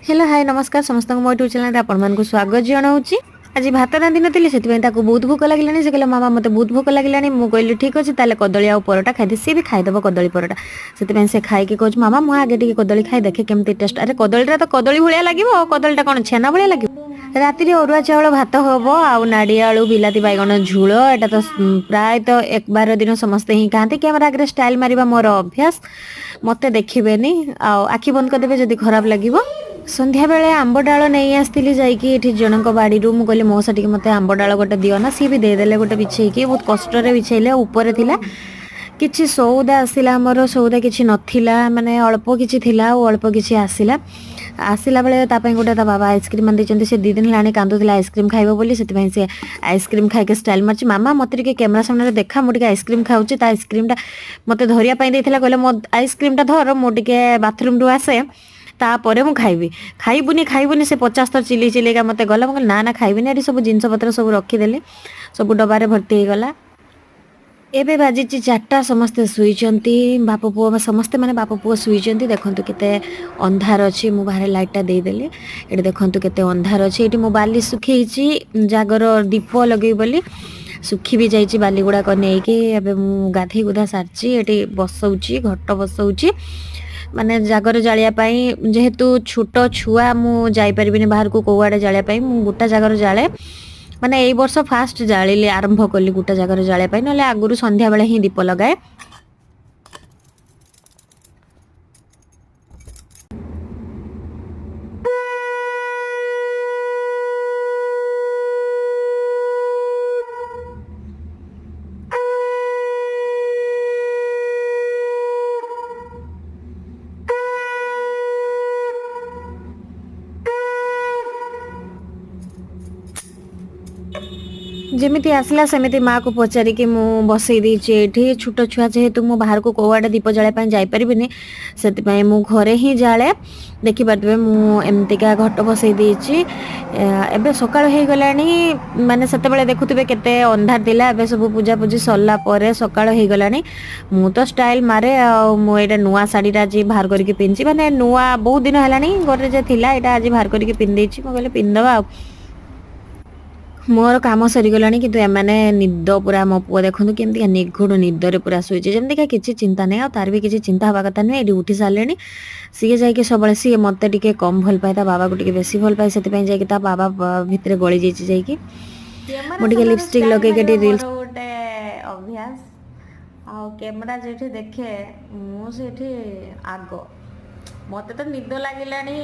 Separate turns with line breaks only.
Hello, ହାଏ, ନମସ୍କାର ସମସ୍ତଙ୍କୁ। ମୋ ୟୁଟ୍ୟୁବ୍ ଚ୍ୟାନେଲରେ ଆପଣମାନଙ୍କୁ ସ୍ୱାଗତ ଜଣାଉଛି। ଆଜି ଭାତ ରାନ୍ଧି ନଥିଲି, ସେଥିପାଇଁ ତାକୁ ବହୁତ ଭୋକ ଲାଗିଲାଣି। ସେ କହିଲା, ମାମା, ମୋତେ ବହୁତ ଭୋକ ଲାଗିଲାଣି। ମୁଁ କହିଲି, ଠିକ୍ ଅଛି, ତାହେଲେ କଦଳୀ ଆଉ ପରଟା ଖାଇଦେ। ସିଏ ବି ଖାଇଦେବ କଦଳୀ ପରଟା। ସେଥିପାଇଁ ସେ ଖାଇକି କହୁଛି, ମାମା, ମୁଁ ଆଗେ ଟିକେ କଦଳୀ ଖାଇ ଦେଖେ କେମିତି ଟେଷ୍ଟ। ଆରେ, କଦଳୀଟା ତ କଦଳୀ ଭଳିଆ ଲାଗିବ, କଦଳୀଟା କ'ଣ ଛେନା ଭଳିଆ ଲାଗିବ? ରାତିରେ ଅରୁଆ ଚାଉଳ ଭାତ ହବ ଆଉ ନାଡ଼ିଆ ଆଳୁ ବିଲାତି ବାଇଗଣ ଝୋଳ। ଏଇଟା ତ ପ୍ରାୟତଃ ଏକ ବାର ଦିନ ସମସ୍ତେ ହିଁ ଖାଆନ୍ତି। କ୍ୟାମେରା ଆଗରେ ଷ୍ଟାଇଲ୍ ମାରିବା ମୋର ଅଭ୍ୟାସ। ମୋତେ ଦେଖିବେନି ଆଉ ଆଖି ବନ୍ଦ କରିଦେବେ ଯଦି ଖରାପ ଲାଗିବ। ସନ୍ଧ୍ୟାବେଳେ ଆମ୍ବ ଡାଳ ନେଇ ଆସିଥିଲି ଯାଇକି ଏଠି ଜଣଙ୍କ ବାଡ଼ିରୁ। ମୁଁ କହିଲି, ମଉସା, ଟିକେ ମୋତେ ଆମ୍ବ ଡାଳ ଗୋଟେ ଦିଅ ନା। ସିଏ ବି ଦେଇଦେଲେ ଗୋଟେ ବିଛେଇକି, ବହୁତ କଷ୍ଟରେ ବିଛେଇଲେ, ଉପରେ ଥିଲା। କିଛି ସଉଦା ଆସିଲା ଆମର। ସଉଦା କିଛି ନଥିଲା, ମାନେ ଅଳ୍ପ କିଛି ଥିଲା ଆଉ ଅଳ୍ପ କିଛି ଆସିଲା। ଆସିଲା ବେଳେ ତା ପାଇଁ ଗୋଟେ ତା ବାବା ଆଇସ୍କ୍ରିମ୍ ଆଣି ଦେଇଛନ୍ତି। ସେ 2 ଦିନ ହେଲାଣି କାନ୍ଦୁଥିଲା ଆଇସ୍କ୍ରିମ୍ ଖାଇବ ବୋଲି, ସେଥିପାଇଁ ସେ ଆଇସ୍କ୍ରିମ୍ ଖାଇକି ଷ୍ଟାଇଲ୍ ମାରୁଛି। ମାମା, ମୋତେ ଟିକେ କ୍ୟାମେରା ସାମ୍ନାରେ ଦେଖା, ମୁଁ ଟିକେ ଆଇସ୍କ୍ରିମ୍ ଖାଉଛି। ତା ଆଇସ୍କ୍ରିମ୍ଟା ମୋତେ ଧରିବା ପାଇଁ ଦେଇଥିଲା। କହିଲେ, ମୋ ଆଇସ୍କ୍ରିମ୍ଟା ଧର, ମୁଁ ଟିକେ ବାଥରୁମ୍ରୁ ଆସେ, ତାପରେ ମୁଁ ଖାଇବି। ଖାଇବୁନି, ଖାଇବୁନି, ସେ 50 ଥର ଚିଲେଇ ଚିଲେଇକା ମୋତେ ଗଲା। ମୁଁ କହିଲି, ନା ନା, ଖାଇବିନି। ଏଠି ସବୁ ଜିନିଷପତ୍ର ସବୁ ରଖିଦେଲି, ସବୁ ଡବାରେ ଭର୍ତ୍ତି ହେଇଗଲା। ଏବେ ବାଜିଛି 4ଟା। ସମସ୍ତେ ଶୋଇଛନ୍ତି, ବାପ ପୁଅ ସମସ୍ତେ, ମାନେ ବାପ ପୁଅ ଶୋଇଛନ୍ତି। ଦେଖନ୍ତୁ କେତେ ଅନ୍ଧାର ଅଛି। ମୁଁ ବାହାରେ ଲାଇଟ୍ଟା ଦେଇଦେଲି। ଏଠି ଦେଖନ୍ତୁ କେତେ ଅନ୍ଧାର ଅଛି। ଏଇଠି ମୁଁ ବାଲି ଶୁଖେଇଛି ଜାଗର ଦୀପ ଲଗେଇବି ବୋଲି। ଶୁଖି ବି ଯାଇଛି ବାଲି ଗୁଡ଼ାକ ନେଇକି। ଏବେ ମୁଁ ଗାଧେଇ ଗୁଧା ସାରିଛି। ଏଠି ବସଉଛି, ଘଟ ବସଉଛି, ମାନେ ଜାଗର ଜାଳିବା ପାଇଁ। ଯେହେତୁ ଛୋଟ ଛୁଆ, ମୁଁ ଯାଇପାରିବିନି ବାହାରକୁ କୋଉଆଡ଼େ ଜାଳିବା ପାଇଁ। ମୁଁ ଗୋଟା ଜାଗର ଜାଳେ, ମାନେ ଏଇ ବର୍ଷ ଫାଷ୍ଟ ଜାଳିଲି, ଆରମ୍ଭ କଲି ଗୋଟା ଜାଗର ଜାଳିବା ପାଇଁ। ନହେଲେ ଆଗରୁ ସନ୍ଧ୍ୟାବେଳେ ହିଁ ଦୀପ ଲଗାଏ। ଯେମିତି ଆସିଲା ସେମିତି ମାଆକୁ ପଚାରିକି ମୁଁ ବସେଇ ଦେଇଛି ଏଇଠି। ଛୋଟ ଛୁଆ ଯେହେତୁ, ମୁଁ ବାହାରକୁ କୋଉଆଡ଼େ ଦୀପ ଜାଳିବା ପାଇଁ ଯାଇପାରିବିନି, ସେଥିପାଇଁ ମୁଁ ଘରେ ହିଁ ଜାଳେ। ଦେଖିପାରୁଥିବେ, ମୁଁ ଏମିତିକା ଘଟ ବସେଇ ଦେଇଛି। ଏବେ ସକାଳ ହେଇଗଲାଣି। ମାନେ ସେତେବେଳେ ଦେଖୁଥିବେ କେତେ ଅନ୍ଧାର ଥିଲା। ଏବେ ସବୁ ପୂଜାପୂଜି ସରିଲା ପରେ ସକାଳ ହେଇଗଲାଣି। ମୁଁ ତ ଷ୍ଟାଇଲ୍ ମାରେ ଆଉ ମୁଁ ଏଇଟା ନୂଆ ଶାଢ଼ୀଟା ଆଜି ବାହାର କରିକି ପିନ୍ଧିଛି। ମାନେ ନୂଆ, ବହୁତ ଦିନ ହେଲାଣି ଘରେ ଯେ ଥିଲା, ଏଇଟା ଆଜି ବାହାର କରିକି ପିନ୍ଧିଦେଇଛି। ମୁଁ କହିଲି, ପିନ୍ଧିଦେବା। ଆଉ ମୋର କାମ ସରିଗଲାଣି, କିନ୍ତୁ ଏମାନେ ନିଦ ପୁରା। ମୋ ପୁଅ ଦେଖନ୍ତୁ କେମିତିକା ନିଘୋଡ଼ ନିଦରେ ପୁରା ଶୋଇଛି, ଯେମିତିକା କିଛି ଚିନ୍ତା ନାହିଁ। ଆଉ ତାର ବି କିଛି ଚିନ୍ତା ହେବା କଥା ନୁହେଁ। ଏଠି ଉଠି ସାରିଲେଣି। ସିଏ ଯାଇକି ସବୁବେଳେ, ସିଏ ମୋତେ ଟିକେ କମ୍ ଭଲ ପାଏ, ତା ବାବାକୁ ଟିକେ ବେଶୀ ଭଲ ପାଏ। ସେଥିପାଇଁ ଯାଇକି ତା ବାବା ଭିତରେ ଗଳି ଯାଇଛି ଯାଇକି।
କ୍ୟାମେରା
ମୁଁ ଟିକେ
ସାମ୍ନାରେ
ଲିପଷ୍ଟିକ୍
ଷ୍ଟାଇଲ
ଲଗେଇକି
ମାରିବା
ଟିକେ
ମୋର
ରିଲ୍ସ
ଗୋଟେ ଅଭ୍ୟାସ। ଆଉ କ୍ୟାମେରା ଯେଉଁଠି ଦେଖେ, ମୁଁ ସେଇଠି ଆଗ। ମୋତେ ତ ନିଦ ଲାଗିଲାଣି।